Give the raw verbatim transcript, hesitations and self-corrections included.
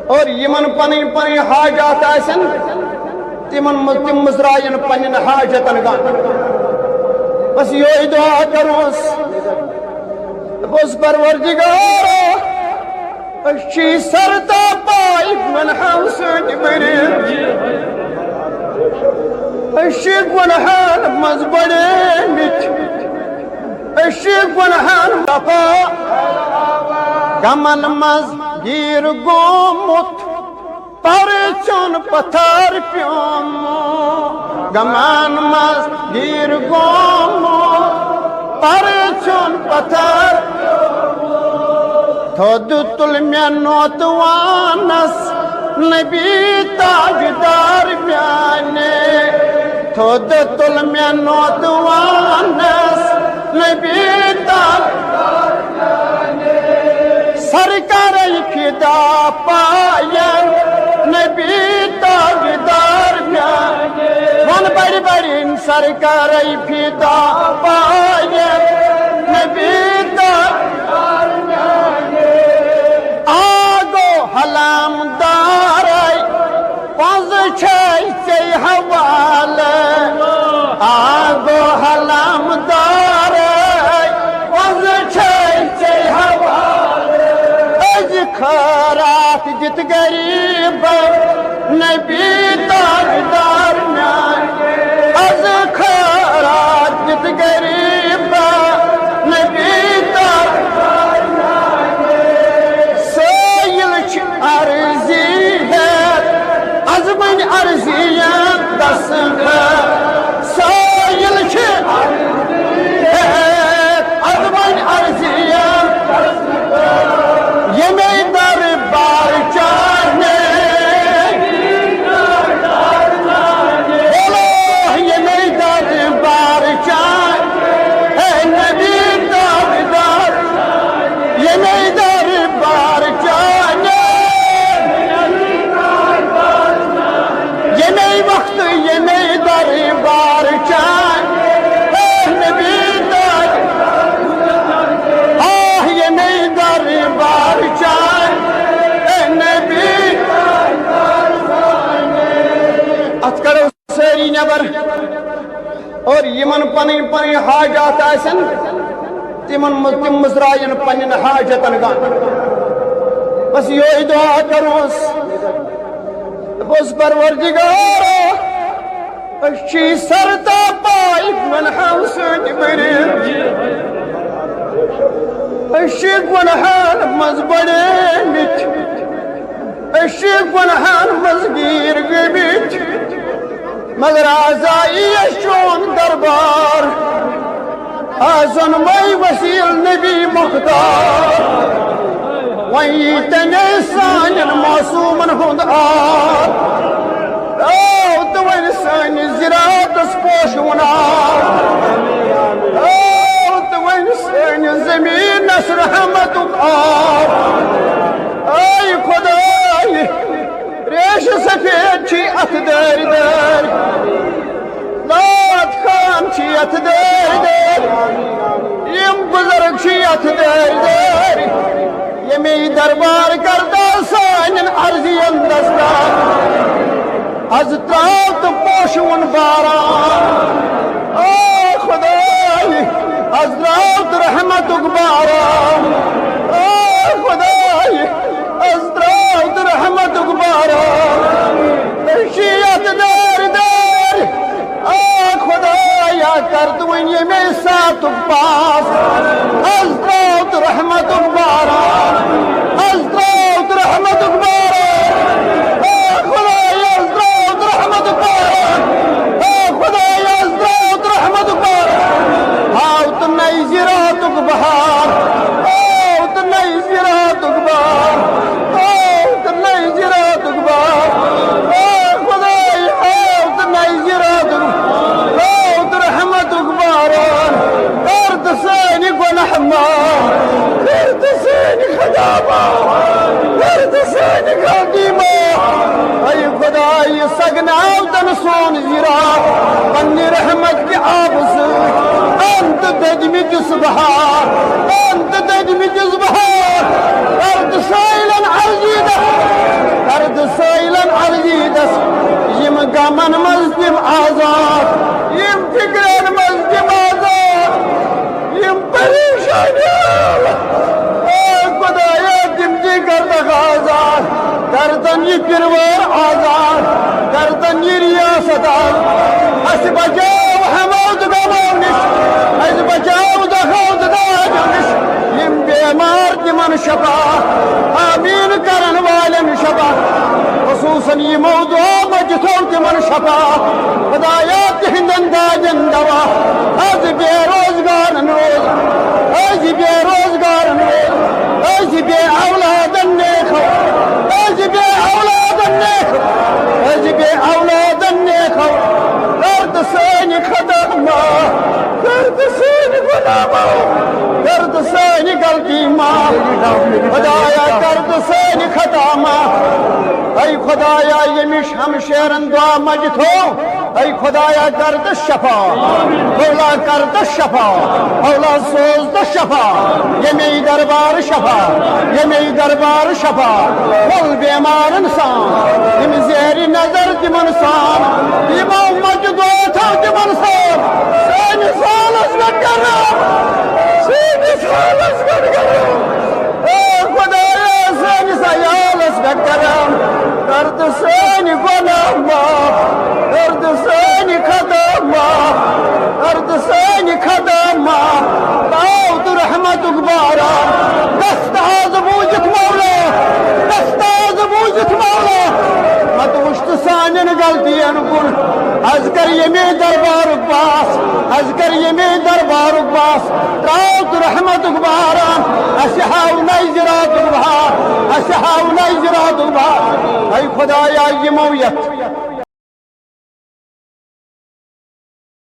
اور یمن پنٕنۍ پنٕنۍ حاجات آسن، تمن منٛز تم مُژراین پننٮ۪ن حاجتن گان۔ بس یہے دعا کروس، دوٚپُس، پروردگارا، أسۍ چھِ سر تا پای گۄنہو سۭتۍ بٔرِتھ۔ أسۍ چھِ گۄنہن منٛز بٔڑیمٕتۍ۔ أسۍ چھِ گۄنہن دفعہ غمن منٛز گیٖر گوٚمُت، پرٕ ژھیوٚن پتھر پیوٚمُت۔ غمن منٛز گیٖر گوٚمُت، پرٕ ژھیوٚن پتھر۔ تھوٚد تُل مےٚ نوتوانس نبی تاجدار میانہِ۔ تھوٚد تُل مےٚ نوتوانس نبی تاج سرکارے فدا پاین نبی تاجدار میانہِ۔ ون بڑِ بڑِ سرکارے فدا پاین نبی تاجدار میانہِ۔ آ گوٚو حلام دارے پنٛزٕ چھے ژےٚ حوالہٕ۔ آ گوٚو حلام دارے پنٛزٕ چھے ژےٚ حوالہٕ۔ أزۍ خٲرات دِتھ غریٖبن نبی تاجدار میانہِ۔ أزۍ خٲرات دِتھ غریٖبن نبی تاجدار میانہِ۔ سٲیِل چھِ عرضی ہٮ۪تھ، از وۄنۍ عرضی یَن دستخط۔ سٲیِل چھِ عرضی ہٮ۪تھ، از وۄنۍ عرضی یَن ییٚمے دربار چانہِ۔ بولو، ییٚمے دربار چانہِ۔ اے نبی تاجدار، ییٚمے دربار چانہِ۔ ییٚمے وقتہٕ، ییٚمے دربار چانہِ۔ اے نبی تاج، آہ، ییٚمے دربار چانہِ۔ اے نبی، اتھ کرو سٲری نٮ۪بر۔ اور یِمن پنٕنۍ پنٕنۍ حاجات آسن، تِمن منٛز تِم مُژراین پننٮ۪ن حاجتن گان۔ بس یہے دعا کروس، بس پروردگارا، أسۍ چھِ سر تا پای گۄنہو سۭتۍ بٔرِتھ۔ أسۍ چھِ گۄنہن منٛز بٔڑیمٕتۍ۔ أسۍ چھِ گۄنہن منٛز گیٖر گٔمٕتۍ۔ مگر آز آیی اَسہِ چون دربار۔ آز اوٚنمَے وسیٖل نبی مختار۔ وۄنۍ یی تَنے سانٮ۪ن معصوٗمن ہُنٛد آر۔ آو تہٕ وۄنۍ سٲنِس زِراتس پوشہٕ وُن آو۔ آو تہٕ وۄنۍ سٲنِس زٔمیٖنس رحمتُک آو۔ اے خۄداے، ریشہٕ سفید چھِ اَتھ دٲرۍ دٲرۍ۔ نعت خوان چھِ یتھ دٲرۍ دٲرۍ، یِم بُزرگ چھِ یتھ دٲرۍ دٲرۍ۔ ییٚمے دربار کرتا سانٮ۪ن عرضین دستار۔ از تراو تہٕ پوشہٕ وُن باران۔ آ خۄداے، از تراو تہٕ رحمتُک باران۔ آ خۄداے، از تراو تہٕ رحمتُک باران۔ أسۍ چھِ یتھ دٲرۍ دٲرۍ۔ آ خۄدایا، کر تہٕ وۄنۍ ییٚمے ساتُک پاس۔ از تراو تہٕ رحمتُک باران۔ از تراو تہٕ رحمتُک باران۔ آ خۄدایا، از تراو تہٕ رحمتُک باران۔ آ خۄدایا، از تراو تہٕ رحمتُک باران۔ ہاو تہٕ نَیہِ زِراتُک بہار۔ ہاو تہٕ نَیہِ زِراتُک بہار۔ ہاو تہٕ نَیہِ زِراتُک بہار۔ آ خۄداے، ہاو تہٕ نَیہِ زِراتُک، ہاو تہٕ رحمتُک باران۔ کر تہٕ سٲنۍ گۄناہ معاف۔ کر تہٕ سٲنۍ خطا معاف۔ کر تہٕ سٲنۍ غلطی معاف۔ اے خۄداے، سگناو تن سون زِراعت پننہِ رحمت کہِ آبہٕ سۭتۍ۔ انت دٔدمٕتِس بہار، انت دٔدمٕتِس بہار۔ کر تہٕ سٲیلن عرضی دار۔ پِروٲر آزاد، گردن یہِ ریاست آز۔ اَسہِ بچاو ہمو تہٕ غمو نِش، اَسہِ بچاو دۄکھو تہٕ داجو نِش۔ یِم بیمار تِمن شفا، آمیٖن کرن والٮ۪ن شفا، خصوٗصن یِمو دُعا مجہِ تھوٚو تِمن شفا۔ خدایا تِہنٛدٮ۪ن دادٮ۪ن دوا، از بے روزگارن روز، از بے روزگارن روز، از بے اولادن نیکھو، از بے اولادن نیکھو، از بے اولادن نیکھو۔ کر تہٕ سٲنۍ خطا معاف، کر تہٕ سٲنۍ گۄناہ معاف، کر تہٕ سٲنۍ غلطی معاف۔ خدایا کر تہٕ سٲنۍ خطا معاف۔ اے خدایا، ییٚمِس ہمشیرن دعا مجہِ تھوٚو، اے خدایا، کر تہٕ شفا، مولا کر تہٕ شفا، مولا سوز تہٕ شفا، ییٚمے دربار شفا، ییٚمے دربار شفا، مول بیمارن سان، یِم زیر نظر تِمن سان، یِمو مجہِ دعا تھوٚو تِمن سان، سٲنِس حالس پٮ۪ٹھ کرم، سٲنِس حالس پٮ۪ٹھ کرم۔ اے خدایا، سٲنِس عیالس پٮ۪ٹھ کرم، کر تہٕ سٲنۍ گۄناہ معاف، کر تہٕ سٲنۍ خطا معاف، کر تہٕ سٲنۍ خطا معاف۔ تاو تہٕ رحمتُک باران، دست آز بوٗزِتھ مولا، دست آز بوٗزِتھ مولا، مت وٕچھ ژٕ سانٮ۪ن غلطین کُن۔ از کر ییٚمے دربارُک باس، از کر ییٚمے دربارُک باس۔ تراو تہٕ رحمتُک باران، اسہِ ہاو نَے زِراتُک بہار، اسہِ ہاو نَے زِراتُک بہار۔ اے خدایا، یِمو یتھ